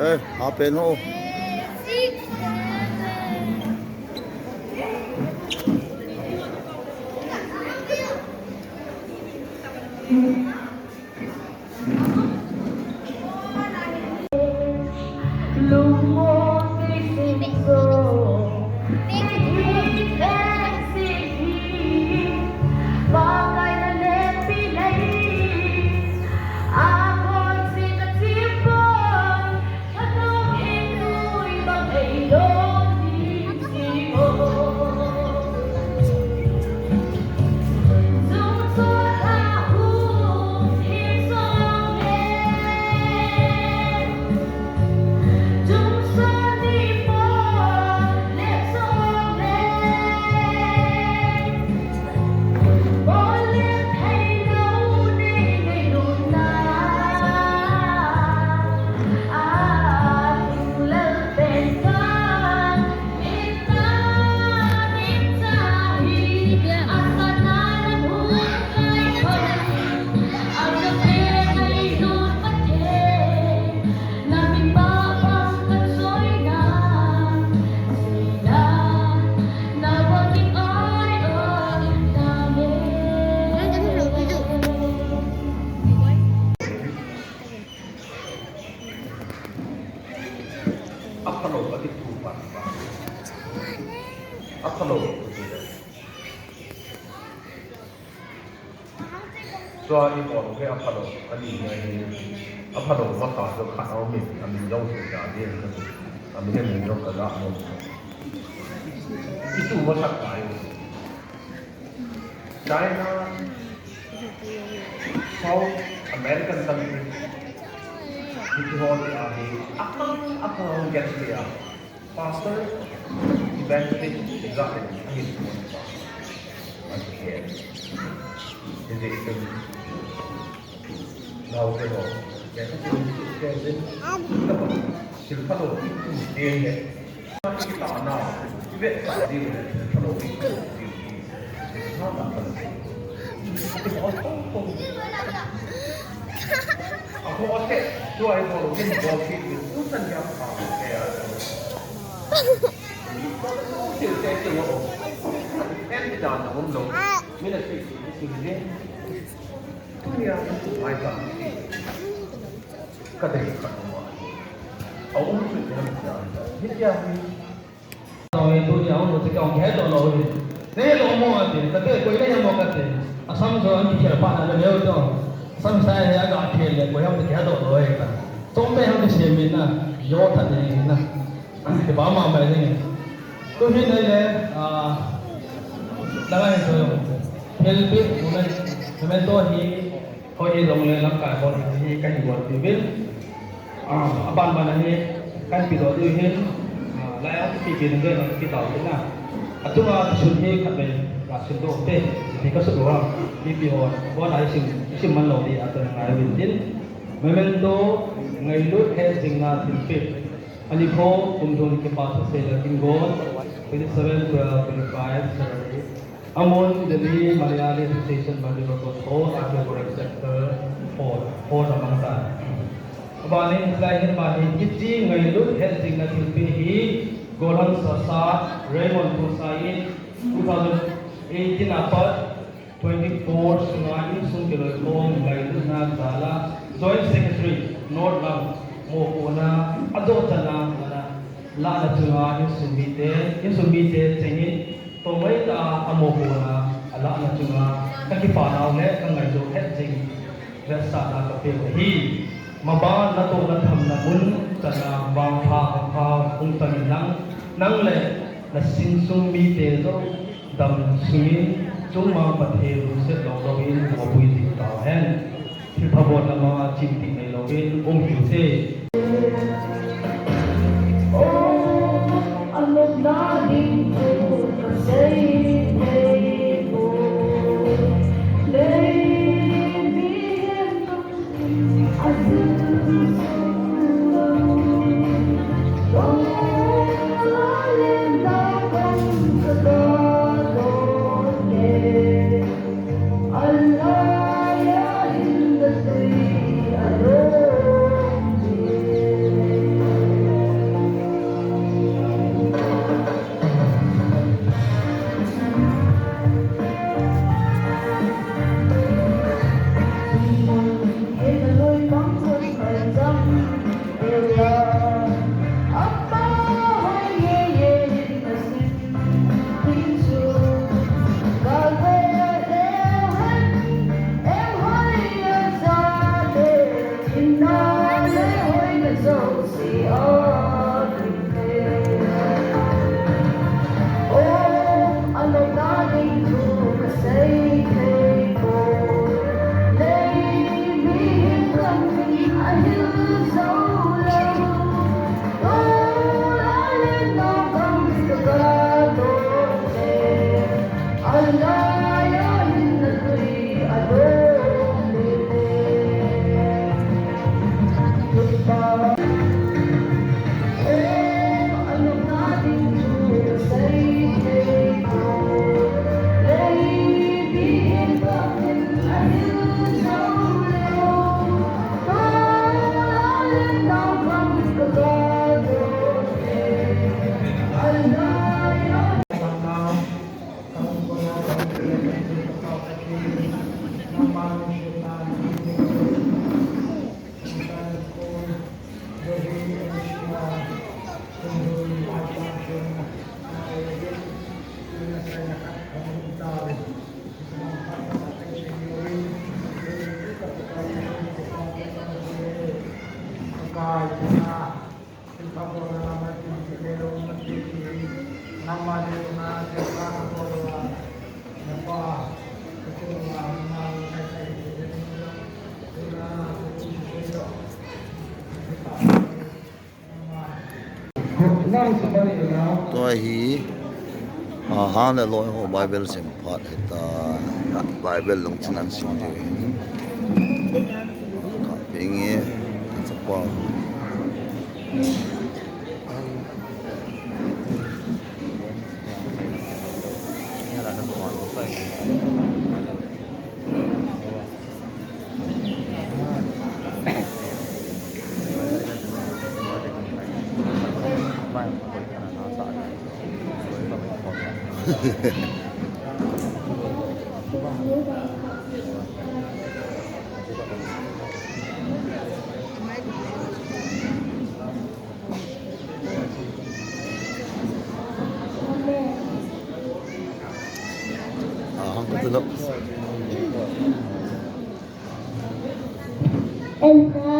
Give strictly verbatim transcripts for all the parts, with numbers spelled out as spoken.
Eh, apen ho. Apalo, ati tu pa. Apalo. Tua i bol ke apalo, ani ngai ni. Apalo ma ka so kha au mi, ami yau so da de. Ami ne mi yau ka da mo. Itu ma sa kai. China, South American country. Itu ho ni ahi. Akang, akang get dia. Pastor, evangelist, example, I mean, okay. Is it, now, you know, yeah, okay, then, silpa lo, eh, eh, kita na, ibe sa di le, silpa lo, di, di, di. Ako ate, tu ay ko, din ko, di, di, usan ya pa, kaya, Tunia, mai ta. Ka dei ka ma. Au um tu ni na. Ni ya ni. Tong e tunia um tu ka he to lo ni. Ne lo mo ate, ka te ko ne mo ka te. Asam so an ki pa na le to. Sam sai he ga the le ko ya te ke to lo e ta. Tong te ha ke se mi na. Yo ta ni na. Kipah mama jing. Tu hin ahile, ah, langa hin so jong. Thilpeh moment, memento hi, hoi hi jong le lamkai hon hi kahin bol diu vin. Ah, aban ban ahi, kahin pe doh diu hin. Ah, lai a kipe pe ding le, kipe tau hin na. Atunga kisun hi khatvei, ah, sim doh te, ti kasut doh a, mipi hon, hon a isim, isim man lou di, atu ngai uvin tin. Memento, ngailut hetjingna thilpeh. Ani kho, kum thum kipa thusei le kin gon, twenty-seven twelve twenty-five Saturday. Amun, Delhi, Malayali Association, Bangalore, Kothor, Akhilpur Sector four, four Samangsa. Abanin, hilai hin bani, kichi ngailut hetjingna thilpeh hi, Golang Sasa, Raymond Khosai, two thousand eighteen apat, twenty-four sunga insung kiloikhom ngailutna jal a Joint Secretary North lam mopohna ajoh chan a ana lahna chunga insung mite, insung mite chengin toh mai tah a amopohna alahna chunga kakipa nau le kangaito hetjing vetsahna kapeh u ahi. Maban natoh nathamna mun chan a vangpha hangpha hung tang in lang, nang le na insung mite joh damsung in, chungmang Pathen lungset lou lou in, mapui jing tauhen. Thilpha bolna manga chimtih nei lou in, um hiu hite. Tua hi, a, hang le loi ho Bible sim phat hita, Bible lungchin an sim diu hin. Ka pe nge, ka chapa. Enta,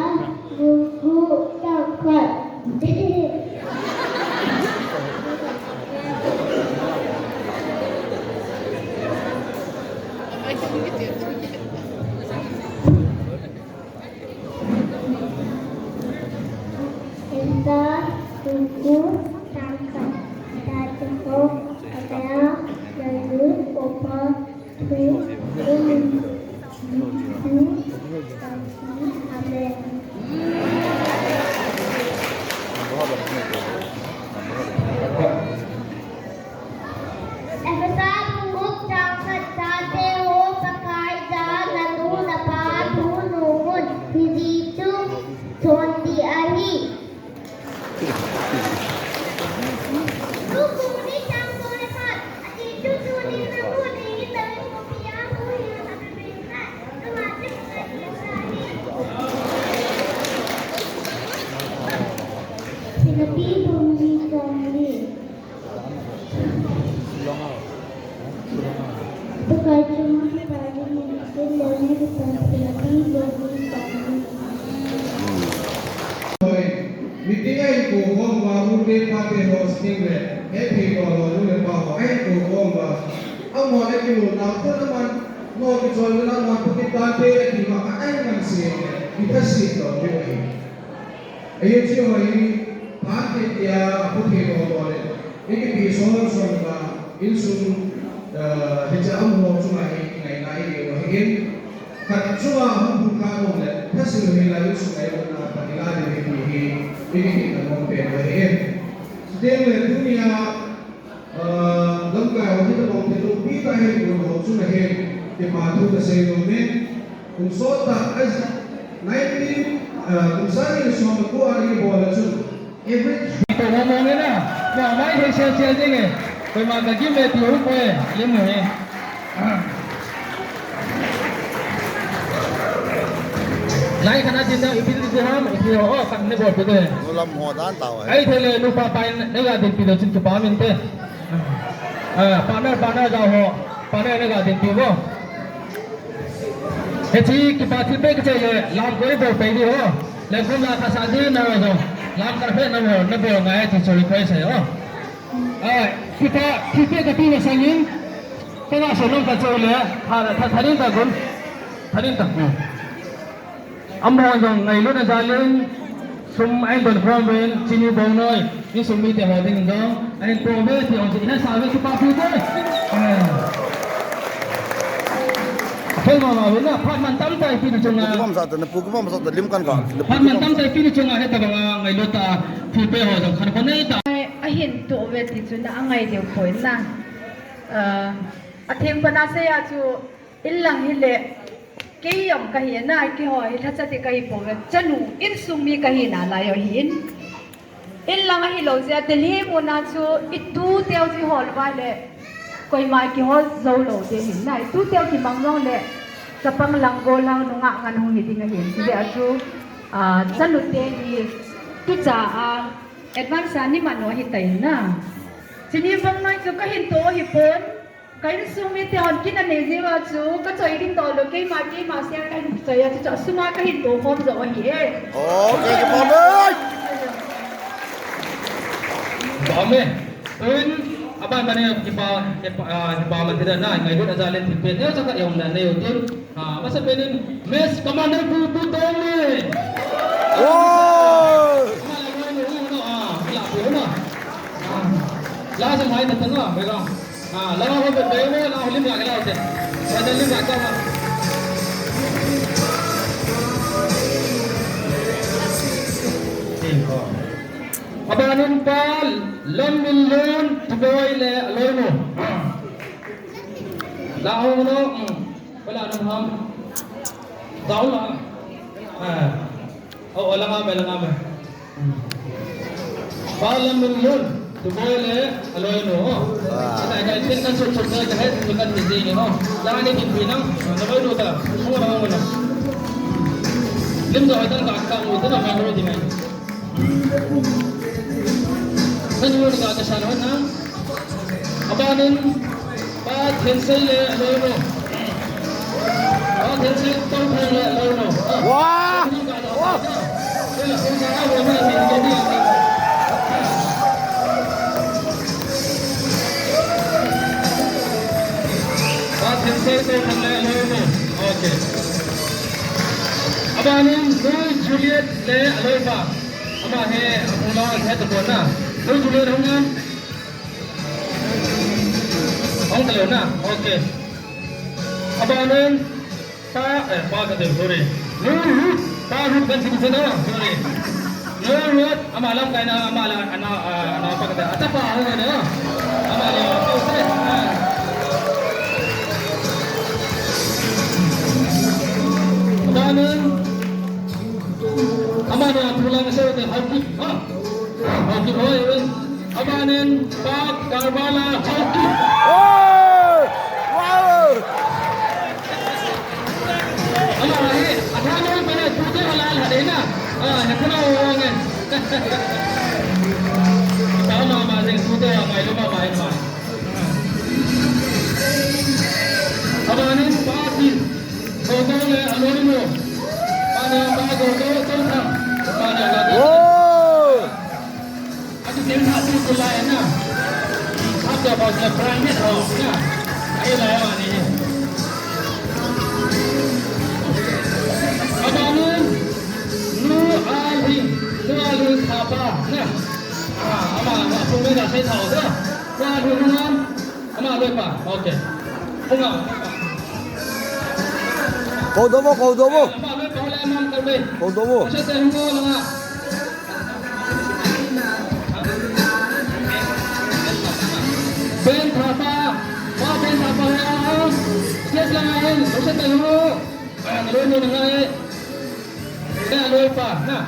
nugu, tangkhat. Enta, nugu, tangkhat. Tate ho, ataya, lalu, opa, Meeting a inko khom uva, u te pa te ho sting le, hethei ho, nu le pa ho, a inko khom uva. Amahon akilutna khut aman, mo kichoi le aman, Pu Kitante ati ma, a aman se le, kitha se lo, ti ahi. Ahi chu ahi, phat kiti a, apu thei ho ho le, ikipi son son uva, insung, eh, hiche amaho chunga hi, kingaina inei u ahi. Khat chunga hung phung kha nom le, thasil hi la insung ngai u na, pati la de hi hi, ikipi na nom pen u ahi. Chuteng le, tunia, Ah, lamkai ho hitabang thil loupi tah hi, kum ho chunga hin, kipa thu kasei nom e. Kum sot tah a, nineteen, ah, kum sang ni som le ko a ibol a chun, every... Ito mo mo nge na, mo mai thei sel sel ding e. Koima kagim e ti hung poi, lim u hi. Ah. Lai khat a din ding, ipi ti ham, ipi ho, oh, kan ne bol pi de. Nu lam ho dan tao e. Ahithei le, nupa pa in, neiga dinpi leu chun kipa um inte. Ah, partner, partner jao ho, partner neiga dinpi vo. Hiche kipa thilpeh kichai le, lam koi bol pai di ho. Lemkum la kasa di na ho jong. Lam karpeh na ho, nabol ngai ti chu request ahi ho. Ah, kipa thilpeh kapi masang in, kanga so nom kachoi le, tha, tha, tha ding ta gun. Tha ding ta. Hmm. Amaho jong ngailutna jal in, sum ahin don khom uvin, chini bou noi, insung mite ho ding jong, ahin po uve ti jong chu ihetsah uve, kipa pi te. Eh. Aphel mama uvin na, phat mantam tah ipi ti chunga. Pu Kipamsah te, Pu Kipamsah te lim kan ka. Phat mantam tah ipi ti chunga, hitabanga ngailut tah a, thilpeh ho jong khankho nei tah. Ahin toh uve ti chu na angai diu poi na. Eh, atheng pana sei a chu, in lang hile, Kei jong kahi na, keiho hi lhacha ti kahi pouve. Chanu insung mi kahi nalai u ahin. Inlang ahilou jeh a Delhi muna chu itu teu chu ihol uva le koima kihol jou lou ding ahin na. Itu teu kimang jong le chapang lang, gollhang, nungah ngen hung hi ding ahin. Chujeh a chu, ah, chanu te hi tucha a advance a ni man u ahitai na. Chuni bang nai chu kahin to ahipon. Ka insung mite hon kin anei jeh uva chu, kachoi ding tolou, keima, keima share kahin choi a, chuchu sunga kahin to khom jou ahi e. Oh, kakipa mai. Kipa mai. Tun, aban ban in kipa, kipa, ah, kipa man ti dan na, ngailut a jal in thilpeh neocha khat jong nanei u tin. Ah, masapen in, Miss Commander Pu, Pu Tonglen. Oh! Ama la loi ni, ah, la pu na. Ah, la sa mai na tanga, mega. Ah, la ho be be mo, la ho lim la la te. Sa lim la ka ma. Aban in Pa Lamminlun Tuboi le aloinu. La ho no, mm. Wala na ham. Daw la. Ah. Oh, oh, langa me, langa me. Hmm. Pa Lamminlun Tuboi le aloinu. Ah. Ata ka tin kan sut sut ka he tu kan ti ni ho. La ni tin pinang. Na bai lu ta. Mo na mo na. Lim jo tan ka ka mo ta na ma ho ti mai. Sanu ni ka ka sanu na. Abanin, Pa Thensei le aloinu. Pa Thensei Touthang le aloinu. Wah! Wah! Pa Thensei Touthang le aloinu. Okay. Abanin, Nu Juliet le aloipa. Ama hi, aphung lou, he to kona. Nu Juliet hung am. Hung talou na, okay. Abanin, Pa, eh, Pa kati, sorry. Nu Ruth, Pa Ruth kan sing sena, sorry. Nu Ruth, ama lamkai na, ama la, ana, ah, ana pa kati, ata pa hung na, ama la, pa usai. Abanin, ama na pulang sa, okay, ha? Haokip hoi, abanin Pa Karbala Haokip. Oh! Wow! Ama hi, athano pa na pute halal hadena. Ah, he kuna wong eh. Tama ma jeng pute ma mai lo ma mai ma. Abanin Pa Pi. Gogo le aloinu. Pana Pa Gogo Touthang. Pana Gogo. Oh! Ati sen ha tu kulai na. Apa bos le prime ho na. Ai la ya ni. Abanin Nu Alhing, Nu Alhing Thapa na. Ah, ama, ama, pung me na sai thau da. Nu Alhing Nu Alhing. Ama loipa, okay. Hung a. Kou doh vo, kou doh vo. Ama loipa le ama kal be. Kou doh vo. Asa te hung o langa. Ben Thapa, Pa Ben Thapa le a. Yes langa en, asa te hung o. Ana loi mo langa e. Te loipa, na.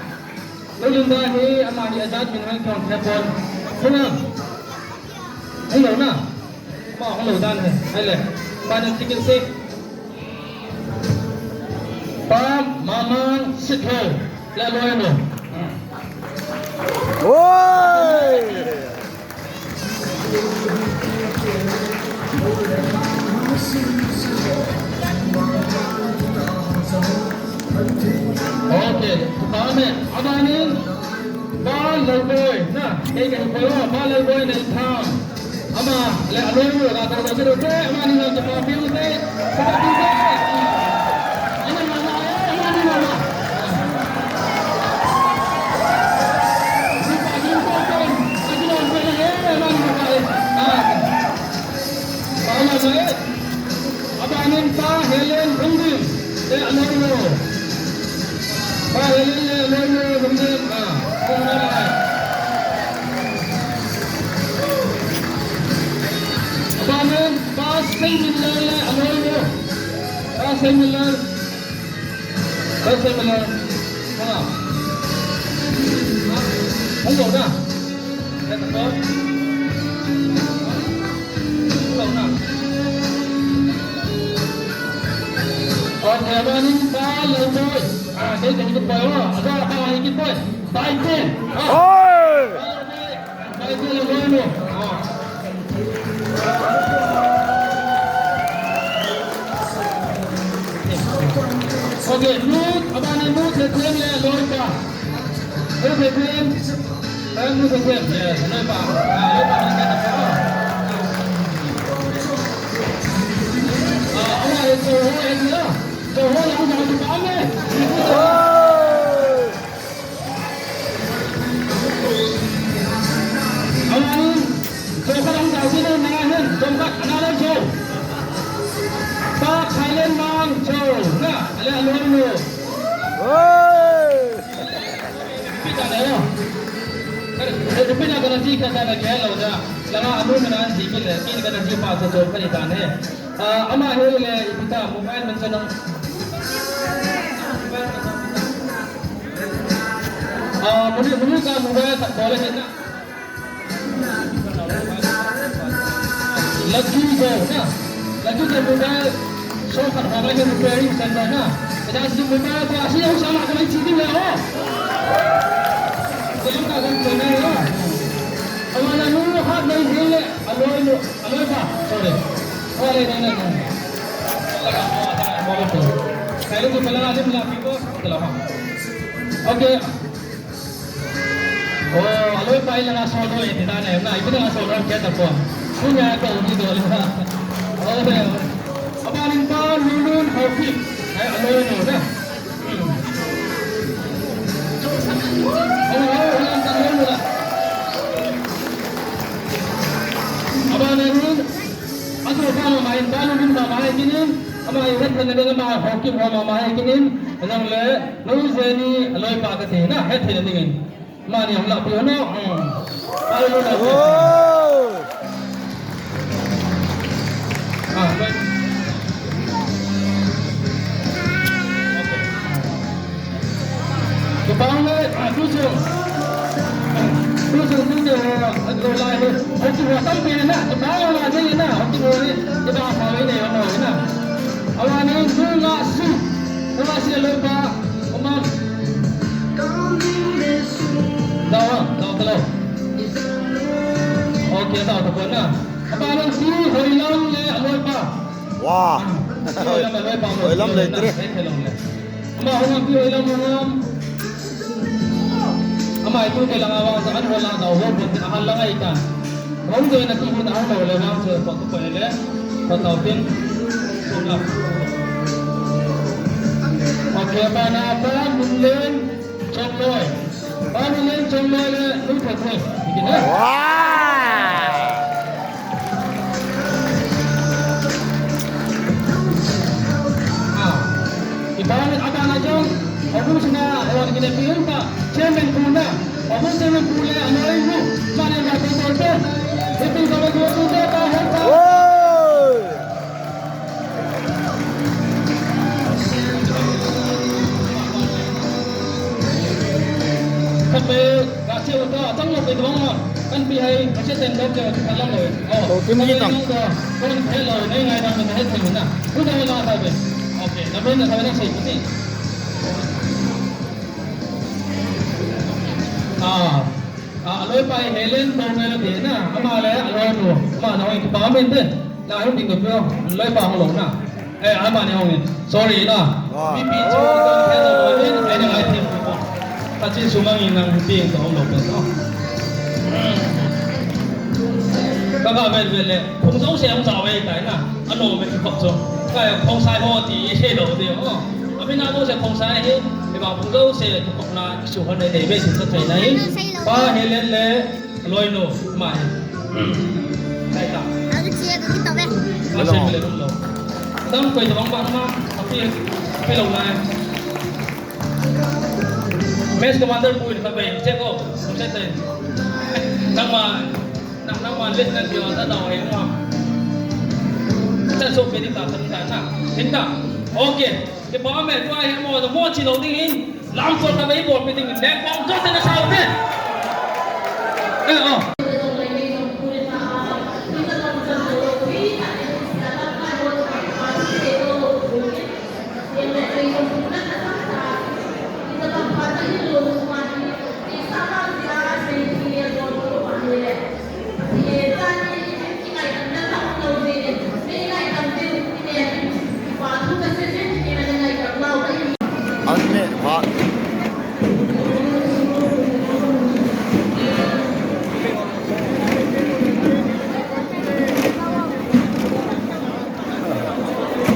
Loipa hi, ama hi ajat min hang kong thepon. Hung a. Hello na. Ma hung lou dan he. Hai le. Ba na chicken se. Pa Mamang Sitho. Le loi no. Oi! Okay, Pa me, abanin, Pa Lalboi, na, kei kei Pa Lalboi nei tham. Ama le aloinu la ta ta ta te, ama ni la ta pa piu te, ta ta piu te. Ama ni la, ama ni la. Ni pa piu te, ta ni la, ama ni la. Ah. Ama ni la. Abanin Pa Helen Lungdin le aloinu. Pa Helen le aloinu Lungdin, ah, Lungdin lai. Abanin Pa Seiminlal le aloinu. Pa Seiminlal. Best seminar. Ha. Hung lou na. Hung lou na. Okay, abanin pa lou boy. Ah, dei dei boy. Ah, ada pa iki boy. Five ten. Ah. Oi. Okay, Lut, abana Lut Thetheng le aloipa. Lut Thetheng. Eh, Lut Thetheng, yes, aloipa. Ah, aloipa ni ka na. Ah, awa, eh, so, eh, eh, so, ho, lang, lang, lang, lang, lang. Amanin, jongkhat ahung jao kit in, nanga hin, jongkhat, another show. Pa Thailand Mang show, na, ale aloi lo. Oi! Repeat a le, oh. Repeat a kana ji khat kana kihelo ja. Langa anu mana an ji kit le, kin kana ji pa show show kani ta ne. Ah, ama hi le, ipi ta, mobile man sa nang. Ah, muni, muni ka mobile khat bol le na. Lucky draw na. Lucky draw mobile. So khat bol le repairing center na. Kada si mobile ko asi ho sama ko mai chidi le ho. Ko yung ka ko na ho. Awa na nu hat nai hele. Aloi lo, aloi pa, sorry. Sorry, no, no, no. Kailan ko pala alim la piko, kala ha. Okay. Oh, aloi pa ila na solo eh, tita na, na, ibu na solo, kaya tapo. Punya ko, hindi ko, ha. Okay, okay. Abanin pa, Lulun, Haokip. Eh, aloi no, na. Abanin, ajo pa mama in, balu din mama in kinin, ama in het na ding ama Haokip ho mama in kinin, anang le, nu Jenny, aloi pa kati na, het na ding in. Mani hung lah pi ho no, hmm. Balu na. Oh. Ah, baik. Kipau le, ah, tu sung. Tu sung tu de, ah, tu lai ni. Hoki wa tam pe na, kipau la de na, hoki wa ni. Kipau pa ni ne, no na. Awa ni tu la su. Tu la si le pa. Umam. Dawa, dawa kalo. Okay, dawa tu na. Apa ni si Hoilam le aloi pa. Wah. Hoilam le tre. Ama hung pi Hoilam hung. Ama itu ke langa wang sa an hola da ho bon a hal langa ita. Hung de na tu na hung le wang sa pa ko pa le. Pa tau pin. Okay, pa na pa mun len. Chongloi. Panu len chongloi le, nu thot thot. Begin, eh? Wow! Ah. Iban abana jong, abu sina, awan kine piun pa, chairman pu na, abu chairman pu le, ano ibu, mana na pu pu pu. Ibu ka pu pu pu pa, pa. Wow! Khat pe, ka che u ta, tang lo pe dong ma. Kan pi hai, ka che ten dong ke, ka lang lo. Oh, to kim ni tang. Kon he lo, nei ngai dang, nei he thei na. U ta la ta pe. Okay, na pe na ta na sei ni. Ah, ah, aloi pa Helen to me lo de na. Ama le, aloi mo. Ama na oi pa men de. Na hung ding to pio, loi pa hung lo na. Eh, ama ni hung in. Sorry na. Ah. Mi pi chu ko ke lo lo in, ai ni ai thim ko. Ka chin sumang in nang pi ko hung lo pe to. Ka ga vel vel le, phung jong se hung sa ve tai na. Ano me ko chu. Ka ya phung sai ho ti he lo de o. Ami na ko se phung sai he, e ba phung jong se ko na su ho ne de ve su sa tai na hi. Pa Helen le. Loi no, mai. Kai ta. Alo chia tu kita be. Ase bile lo. Tam koi to bang bang ma, api, api lo lai. Mess commander pu in ka be, che ko, che te. Nang ma, nang, nang ma list nan dio ta dau he ma. Cha so pe ni ta ta ta na. Hinta. Okay. Ba me tua hi mo da mo chi lo ding hin. Lam so ta bei bol pe ding. Leng bol to te na sao te. Eh, oh. An neh phat.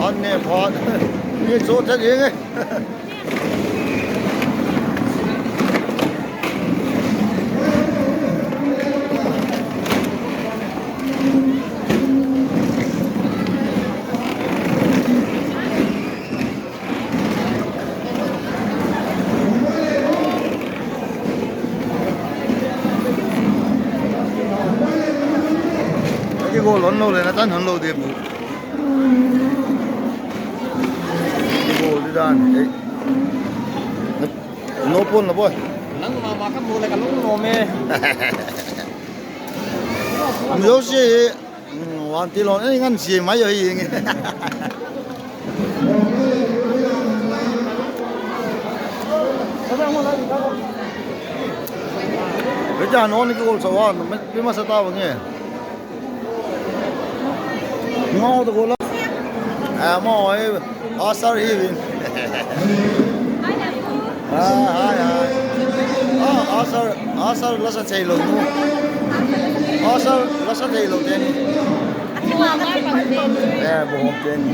An neh phat. Ni cho that jeng e. Kigol hon lou le, na tan hon lou de bu. Kigol di dan. Eh. No pon na boy. Nang mama ka mu le ka lung nom e. Am yo si. Hmm, wan ti lon, eh, ngan si mai yo hi nge. Beja non ki gol sa wan, me, me masa ta nge. Ngau to gola. Ah, mo, eh, Asar hi vin. Ah, hai, hai. Ah, Asar, Asar lasa thei lou nu. Asar lasa thei lou te ni. Eh, bo hom te ni.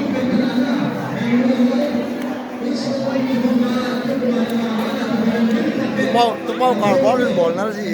Tu pau, tu pau kar bol in bol na si.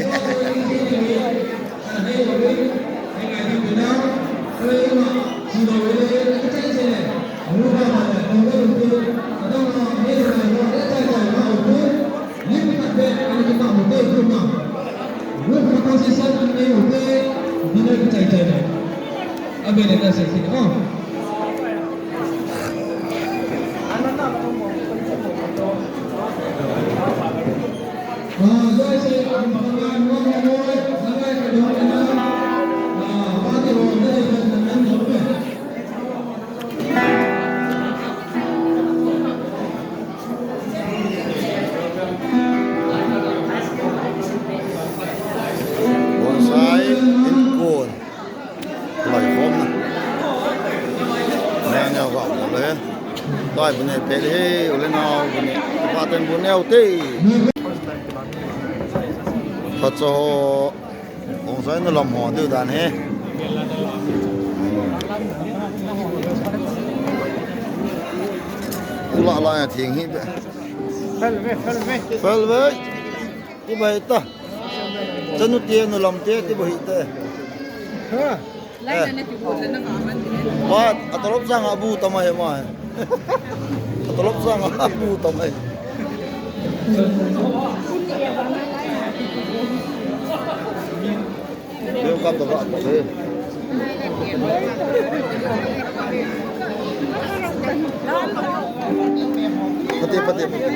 Bonsai in kun. Lai khom na. Neo neo ga bol le. Lai bu ne pe le, u le nao bu ne. Pa ten bu neo te. Pha cho. Bonsai na lam ho diu dan he. U la la ya thing hi be. Fel ve, fel ve. Fel ve. Ti bai ta. Chanu te, nu lam te, ti bai ta. Ha. Eh. Ba, a tolop sang a bu tama he ma. A tolop sang a bu tama he. Welcome to the. Pati, pati, pati.